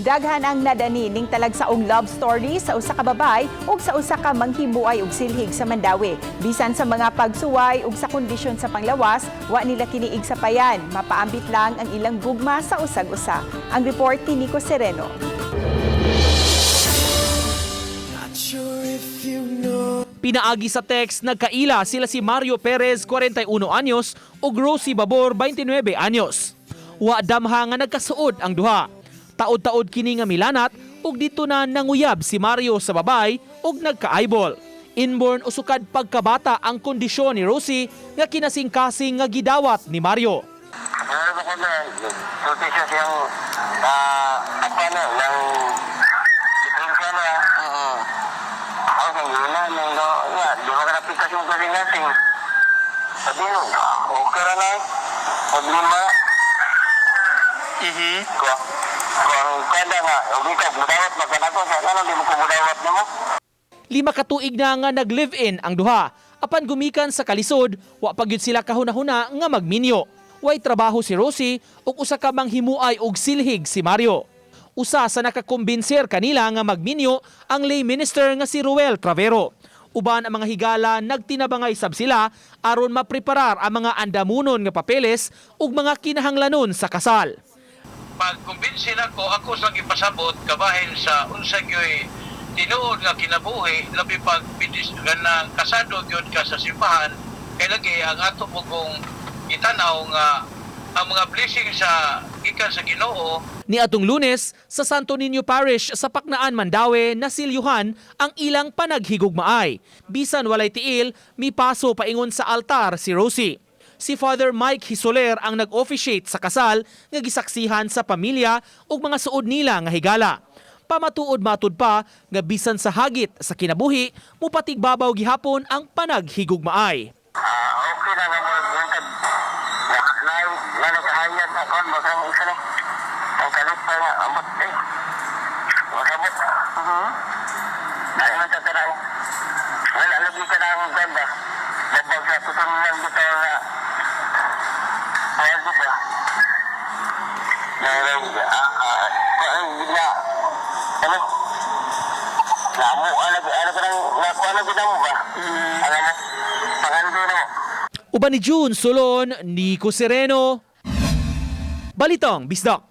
Daghan ang nadani ning talagsaong love story sa usa ka babay ug sa usa ka manghimuay og silhig sa Mandaue. Bisan sa mga pagsuway ug sa kondisyon sa panglawas, wa nila kini igsapayan. Mapaambit lang ang ilang gugma sa usag-usa. Ang report ni Nico Sereno. Not sure if you know. Pinaagi sa text, nagkaila sila si Mario Perez, 41 anyos, ug Rosie Babor, 29 anyos. Wa damha nga nagkasuod ang duha. Taod-taod kini nga milanat ug dito na nanguyab si Mario sa babay ug nagka-eyeball. Inborn o sukad pagkabata ang kondisyon ni Rosie nga kinasingkasing nga gidawat ni Mario. Ano ba ko na, sulti siya siyang, ako ano, ng diferensya na. Oo. Ako kang yun na, nang, no, ya, di ba ka napitas yung kasing-kasing? Sabi no, okay ra na, problema. Kung kada nga, o di ka, budawat magkanako, sa ano, di mo ko budawat na mo? 5 ka tuig na nga nag-live-in ang duha. Apan gumikan sa kalisod, wa pa gyud sila kahuna-huna nga magminyo. Way trabaho si Rosie ug usa ka manghimuay og silhig si Mario. Usa sa nakakumbinser kanila nga magminyo ang lay minister nga si Ruel Travero. Uban ang mga higala, nagtinabangay sab sila aron mapreparar ang mga andamunon nga papeles ug mga kinahanglanon sa kasal. Pag-kumbinsi nako, ako sa gipasabot kabahin sa unsa gyoy tinuod nga kinabuhi, labi pag bidis ganang kasado gyud ka sa simbahan, kay lagi ang ato pugong gitanaw nga ang mga blessing sa gikan sa Ginoo. Niadtong Lunes, sa Santo Niño Parish sa Paknaan, Mandaue, nasilyuhan ang ilang panaghigugmaay. Bisan walay tiil, mipaso paingon sa altar si Rosie. Si Father Mike Hisoler ang nag-officiate sa kasal nga gisaksihan sa pamilya ug mga suod nila nga higala. Pamatuod matud pa nga bisan sa hagit sa kinabuhi, mupatigbabaw gihapon ang panaghigugmaay. Ah, okay na nga mo, yung na, na, na, nakahayag ako, baka ang isa na. Ang kalit pa nga, ambot, eh. Masabot. Dahil man sa tanang, wala lagi ka na ang ganda. Dabag sa tutong lang dito nga, ayaw ba? Na, ah, ah, ah, na, ano? Namo, ano, ano ka nang, nakuha na kita mo ba? Ano mo? Pangando na mo. Uban ni June Solon, Nico Sereno, Balitang Bisdak.